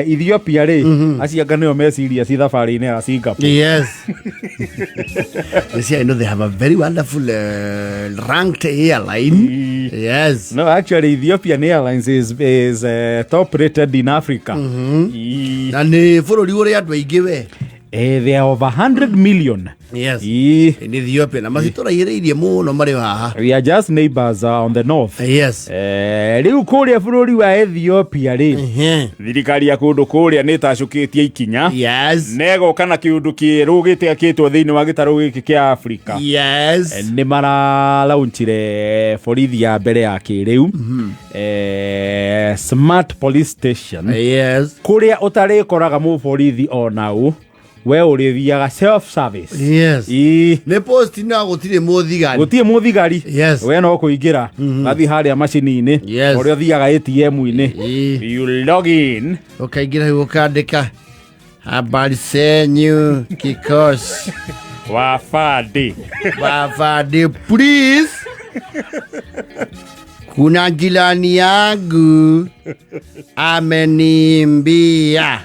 Ethiopia rĩ, acio anga nĩo meciria ci thabarĩ-inĩ ya Singapore. Yes. You see, I know they have a very wonderful ranked airline. Yes. No, actually, Ethiopian Airlines is top rated in Africa. Na nĩ bũrũri ũrĩ andũ aingĩ we. They are over 100 million. Yes. Ii. Nĩ Ethiopia na macitũraihĩrĩirie mũno marĩ o haha. We are just neighbors on the north. Yes. Rĩu kũrĩa bũrũri wa Ethiopia rĩ, thirikari ya kũndũ kũrĩa nĩ ĩtacũkĩtie ikinya negoka na kĩũndũ kĩerũ gĩtekĩtwo thĩinĩ wa gĩtarũ gĩkĩ kĩa Afrika. Nĩ maralaunchire borithi ya mbere ya kĩrĩu, smart police station, kũrĩa ũtarĩkoraga mũborithi ona ũ, we ũrĩthiaga self service. Nĩ post na gũtirĩ mũthigari. Gũtirĩ mũthigari. We no kũingĩra gathiĩ harĩa macini-inĩ, ũrĩa ũthiaga ATM-inĩ. You log in. Ũkaingĩra hau ũkandĩka habari zenyu kikosi wafande. Wafande, please, kuna jirani yangu ameniimbia.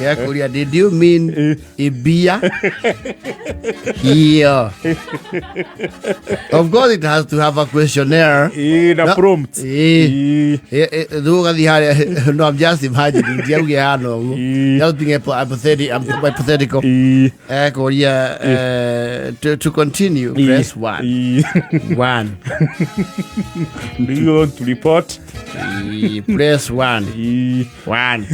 Yakuria, did you mean ibia hiyo? Of course it has to have a questionnaire. Ĩ, na No. prompt. Ĩ. Rĩu ũgathiĩ harĩa, no, I'm just imagining, ndiauge hana ũguo. Just being I'm hypothetical. Ekũria, to continue, press one. One. Do you want to report? Press one. One.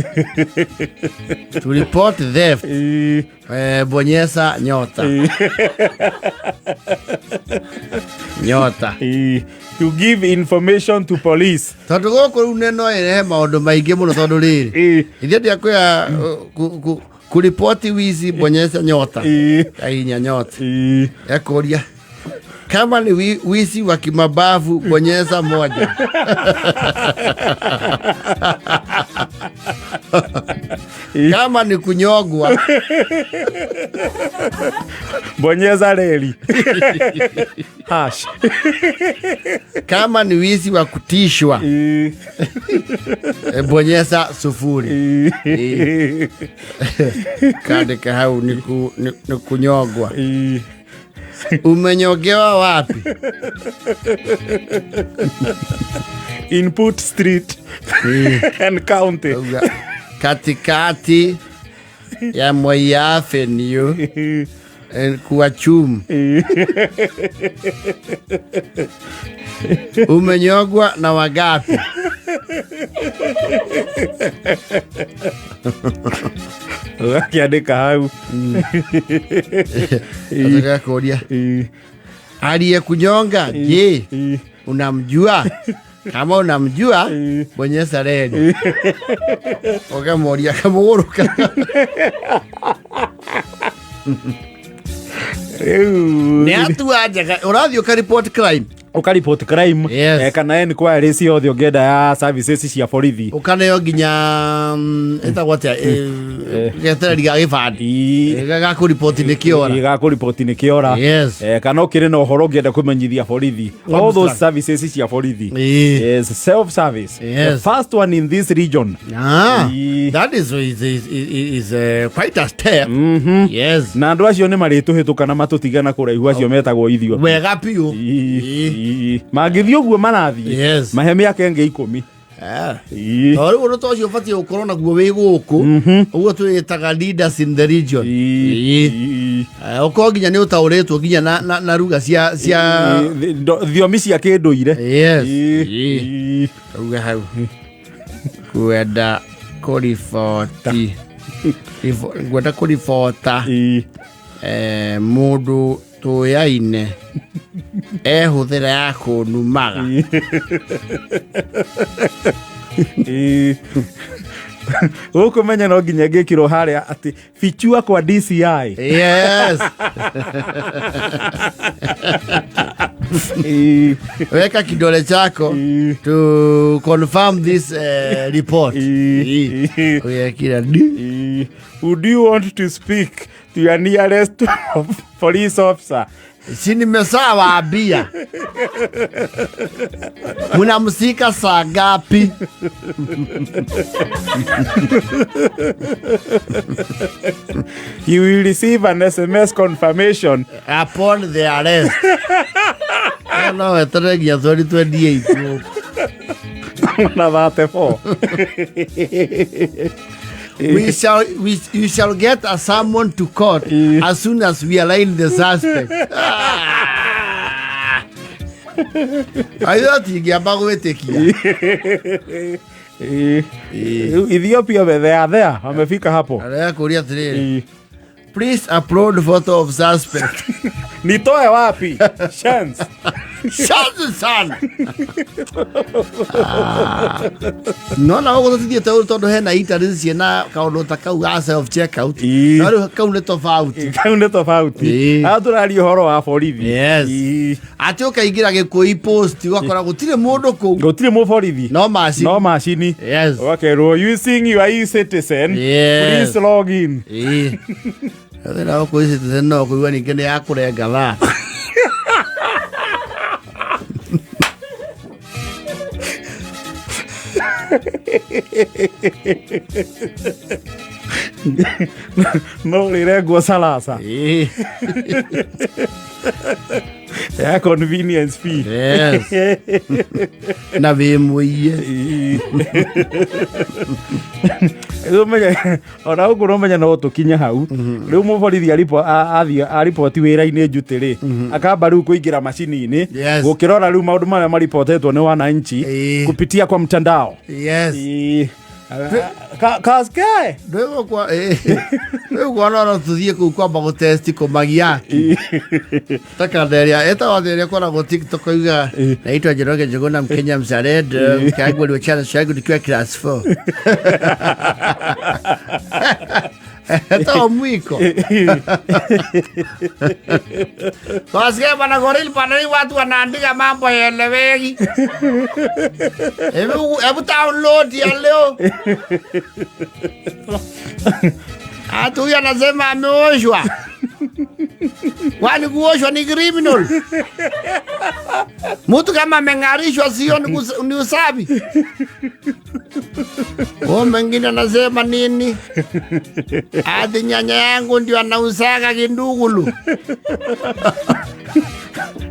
To report theft, bonyeza nyota. Nyota. To give information to police. Tondũ gũkũ rĩu nĩ no ĩrehe maũndũ maingĩ mũno tondũ rĩrĩ ithuĩ ndiakwĩra kuripoti wizi, bonyeza nyota. Kahihinya nyota. Ekũria kama ni wizi wa kimabavu, bonyeza moja. Kama ni kunyongwa, bonyeza reli hash. Kama ni wizi wa kutishwa, bonyeza sufuri. Kandika hau ni kunyongwa. Umenyongewa wapi? Input street and county. Auga, katikati ya Moi Avenue kwa chum. Umenyongwa na wangapi? Ũgakĩandĩka hau. Nataka kuuria aliyekunyonga, je, unamjua? Kama unamjua, bonyeza reli. Ukamuuria kamũgũrũka. Rĩu Nĩ hatua njega ũrathiĩ ũka report crime. Ũka report crime. Yes. Kana enquiry ciothe ũngĩenda ya services cia borithi. Ũkaneo nginya ĩtagwo atĩa, getereri ga gĩbandĩ. Ga kũripoti nĩ kĩora. Gakũripoti nĩ kĩora. Kana ũkĩrĩ na ũhoro ũngĩenda kũmenyithia borithi, all those services cia borithi. Yes, self service. The first one in this region. Ah, that is quite a step. Yes. Na andũ acio nĩ marĩtũhĩtũka na matũtigana kũraihu, acio metagwo Ethiopia. Wega biũ. Mangĩthiĩ ũguo marathiĩ, mahe mĩaka ĩngĩ 10. Tondũ rĩu ũndũ ta ũcio ũbatiĩ gũkorwo naguo wĩ gũkũ ũguo twĩtaga leaders in the region. Ũkorwo nginya nĩ ũtaũrĩtwo nginya na ruga cia Thiomi cia kĩndũire. Auga hau kwenda kũriboti ngwenda kũribota mũndũ tũyaine ehũthĩra ya kũnumaga. Gũkũ menya no nginya ngĩkĩrwo harĩa atĩ fichua kwa DCI. Weka kidole chako to confirm this report. Uyekira di. Would you want to speak to your nearest police officer? Si nimeshawaambia. Mnamsika saa ngapi? You will receive an SMS confirmation upon the arrest. No weterere nginya 2028. Na 34. You shall get a summon to court as soon as we arraign the suspect. Aitho tingĩamba gwĩtĩkia. Ethiopia they are there, wamefika hapo. Arekũria atĩrĩrĩ, please upload photo of suspect. Nitoe wapi? Chance. Chance sana. Nona ũguo tũtithiĩte ũru tondũ hena italy ciĩna kaũndũ ta kau ga self checkout. No rĩu kau nĩ tofauti. Kau nĩ tofauti. Haha tũraria ũhoro wa borithi. Yes. Atĩ ũkaingĩra gĩkũi post ũgakora gũtirĩ mũndũ kũu. Gũtirĩ mũborithi. No macini. No macini. Yes. Ũgakerwo using your e-citizen. Yes. Please log in. Ĩĩ. Thĩna gũkũ e-citizen no kũigua ningĩ nĩ ya kũrenga thaa. No rĩrengwo salasa. Ĩĩ. Ya convenience fee. Yes. Na wĩ mũiye. Rĩu ũmenye ona ũguo ũmenye no tũkinye hau. Rĩu mũborithi athiĩ aripoti wĩra-inĩ njuti rĩ, akamba rĩu kũingĩra macini-inĩ Yes. gũkĩrora rĩu maũndũ marĩa maripotetwo nĩ wananchi kupitia kwa mtandao. Yes. Ĩĩ. Kaskae. Ndwĩgũkwa ndwĩgũkwa no tũthiĩ kũu kwamba gũtesti kũmagia ta kanda ĩrĩa ĩtagwo atĩ ĩrĩa ĩkoragwo TikTok yuga naitwa Njoroge Njuguna Mkenya mzalendo mke wangu aliwachana changu nikiwa class 4 ĩtagwo mwiko Wasikia bwana Goril bwana, hii watu wanaandika mambo yaeleweki. Hebu hebu download ya leo. Hata huyu anasema ameoshwa. Kwani kuoshwa ni criminal? Mtu kama ameng'arishwa sio ni usafi? Huyo mwingine anasema nini? Ati nyanya yangu ndio anauzaga kindugulu.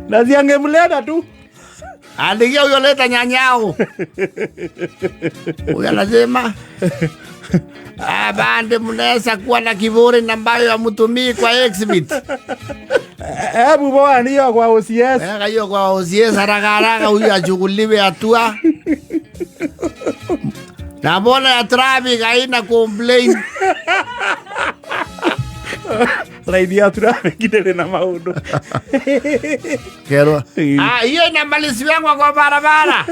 Na siangemleta tu. Andikia huyo leta nyanyao. Huyo anasema bande mnaweza kuwa na kiburi na ambayo hamtumii kwa exhibit. Hebu bwana hiyo kwa OCS. Weka hiyo kwa OCS haraka haraka huyu achukuliwe hatua. Na mbona ya traffic haina complain? Raini ya traffic ndĩrĩ na maũndũ. Kerwa. Hiyo inamaliziwangwa kwa barabara.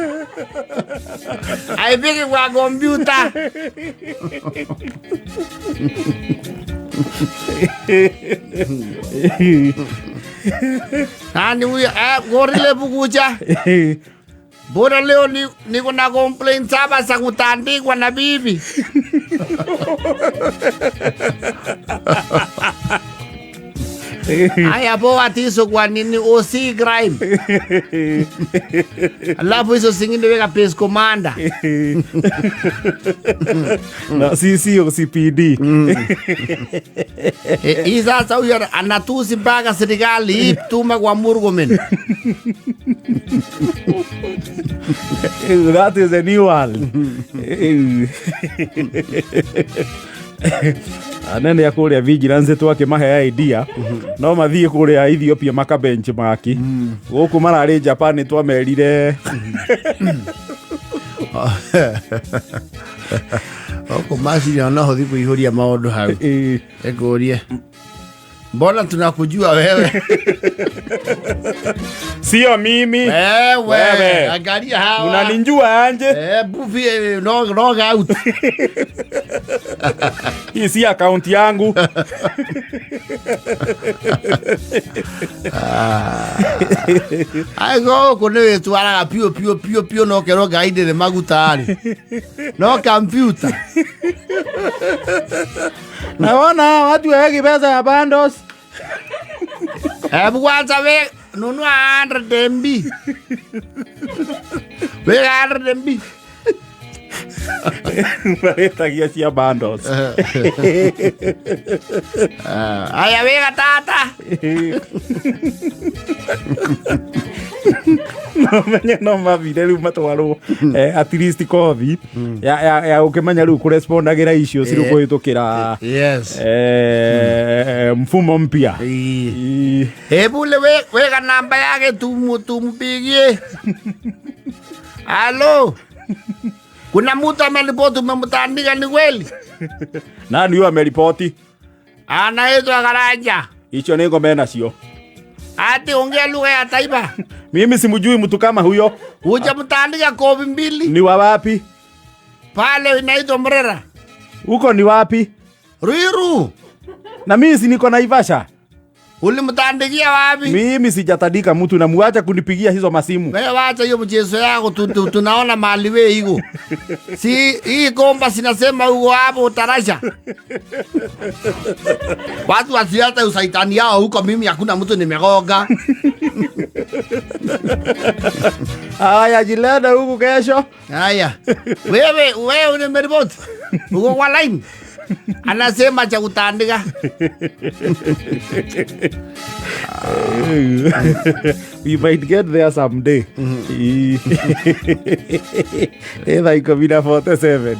Haipiki kwa kompyuta. Nani huyo? Gorile bukuja. Mbona leo niko na complaint saba za kutandikwa na bibi? Haya poa tiso kwa nini OC crime. Alafu hizo zingine weka base commander. Na CC OCPD. Hii sasa huyo anatusi mpaka serikali hii tuma kwa Murkomen. That is a new one. Anene a kũrĩa vigilance twakĩmahe idea no mathiĩ kũrĩa Ethiopia maka benchmark gũkũ mararĩ Japan twamerire Gũkũ macini ona hũthi kũihũria maũndũ hau. Ĩkũrie mbona tunakujua wewe? Sio mimi. Wewe. Wewe. Angalia hawa. Unaninjua anje? Bufi, log out. Hii si account yangu. Ai gũkũ nĩ wĩtwaraga piũ piũ piũ piũ no kerwo ngai ndĩrĩ maguta rĩ. No computer. Naona watu wengi pesa ya bundles. Hebu kwanza we nunua 100 MB. Weka 100 MB. Maretagia cia bundles. Aya wega tata. No menye no mathire rĩu matwarwo at least kothi ya gũkĩmenya rĩu kũrespondagira icio cirĩ kũhĩtũkĩra Yes. mfumo mpya. Hebu le weka namba yake tumpigie. Halo. Kuna mtu ameripoti umemtandika ni kweli? Nani huyo ameripoti? Anaitwa Karanja. Icio nĩ ngome nacio. Ati ongea lugha ya taifa. Mimi simjui mtu kama huyo. Hujamtandika kofi mbili. Ni wa wapi? Pale inaitwa Mrera. Huko ni wapi? Ruiru. Na mimi si niko Naivasha. Ulimtandikia wapi? Mimi sijatandika mtu na muacha kunipigia hizo masimu. Wewe wacha hiyo mchezo yako tunaona mahali wewe iko. Si hii komba sinasema uko hapo utarasha. Watu wasiata usaitani yao huko, mimi hakuna mtu nimegoga. Haya jilana huku kesho. Haya. Wewe unameripoti. Uko kwa line. Anasema cha kutandika. We might get there someday. Thaa 10:47.